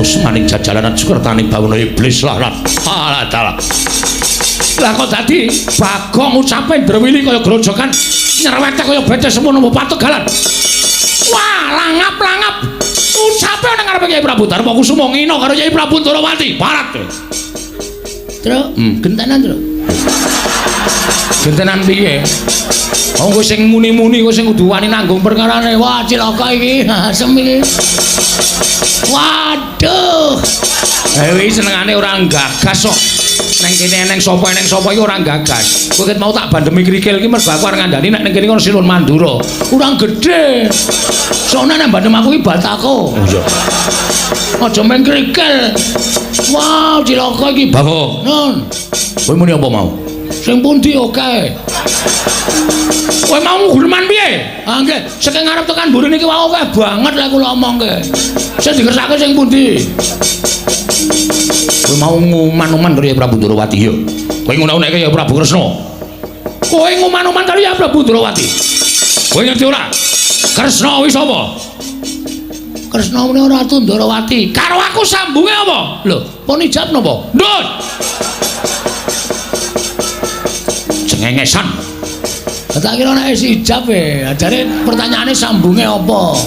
Lusmaning jajalanan sukertaning bawana iblis laknat. Alah dalah. Lah kok dadi Bagong ucape ndrewili kaya grojogan nyerwete kaya bece semono pategalan. Wah, langap-langap ucape nang ngarepe Kyai Prabu Darma Kusuma ngina karo Kyai Prabu Ndorowati. Parat. Tru, gentenan, Tru. Gentenan piye? Wong kowe sing muni-muni kowe sing kudu wani nanggung perkarane. Wah, cilaka iki. Asem iki. Waduh. Eh, iki senengane ora gagas kok. Neng kene eneng sapa iki ora gagas. Kowe ket mau tak bandemi krikil iki mergo aku arep ngandani nek ning kene kono Sinuwun Mandura. Kurang gedhe. Soalnya nek bandem aku iki batako. Oh iya. Aja main krikil. Wah, cilaka iki. Bagong. Nun, Kowe muni apa mau? Sing pundi oke? Kowe mau guneman piye? Ah nggih, saking ngarep tekan mburi niki wau akeh banget lek kula omongke. Sing dikersake sing pundi? Kowe mau nguman-uman karo Kyai Prabu Ndorowati ya. Kowe ngunek-unekke Kyai Prabu Kresna. Kowe nguman-uman karo Kyai Prabu Ndorowati. Kowe ngerti ora? Kresna wis apa? Kresna muni Ratu Ndorowati. Karo aku sambunge apa? Lho, pun ijab napa? Ndut. Cengengesan. Tak kira nek wis ijab e, jare pertanyaane sambunge apa?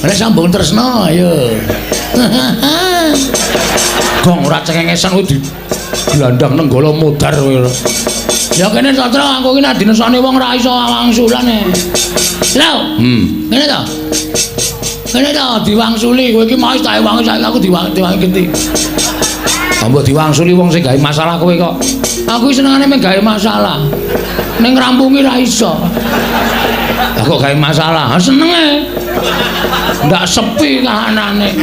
Nek sambung tresna ayo. Gong ora cengengesan kuwi di glandang nenggala modar kowe. Ya kene Satra aku iki nek dinesani wong ora iso wangsulan e. Lho, kene to. Kene to diwangsuli, kowe iki mau wis tak ewangi saiki aku diwangi genti. Mbok diwangsuli wong sing gawe masalah kowe kok. Aku iki senengane mung gawe masalah. Ning ngrampungi ra iso. Lah kok gawe masalah? Ah senenge. Ndak sepi kahanane.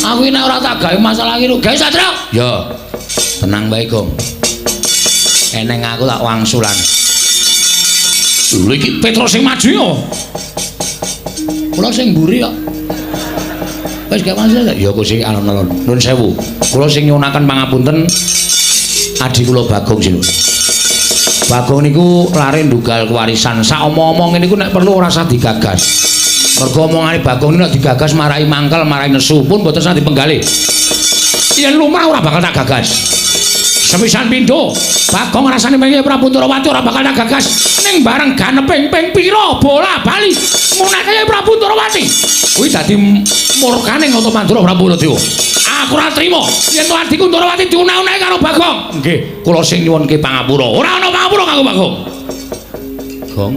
Aku iki nek ora tak gawe masalah iki gawe Satra. Ya. Tenang bae, Gong. Eneng aku tak wangsulan. Lho iki Petro sing maju yo. Kula sing mburi kok. Wis gak wangsul ta? Ya Gusti alon-alon. Nuwun sewu. Kula sing nyuwunaken pangapunten adi kula Bagong sinuwun. Bagong niku lare ndugal kewarisan. Sak omong-omong niku nek perlu ora usah digagas. Mergo omongane Bagong niku nek digagas marai mangkel, marai nesu pun mboten usah dipenggalih. Yen lumrah ora bakal tak gagas. Sepisan pindho, Bagong rasane pengen Prabu Ndorowati ora bakal tak gagas. Ning bareng ganeping ping pira bola bali munake Prabu Ndorowati. Kuwi dadi murkane Nata Mandura Prabu Baladewa. Aku ora trima yen to adhiku Ndorowati diunah-unahi karo Bagong. Nggih, kula sing nyuwunke pangapura. Ora ana pangapura kanggo Bagong. Gong.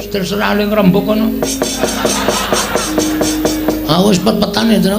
Terserah le ngrembug kono. Ah wis pet-petane, Tru.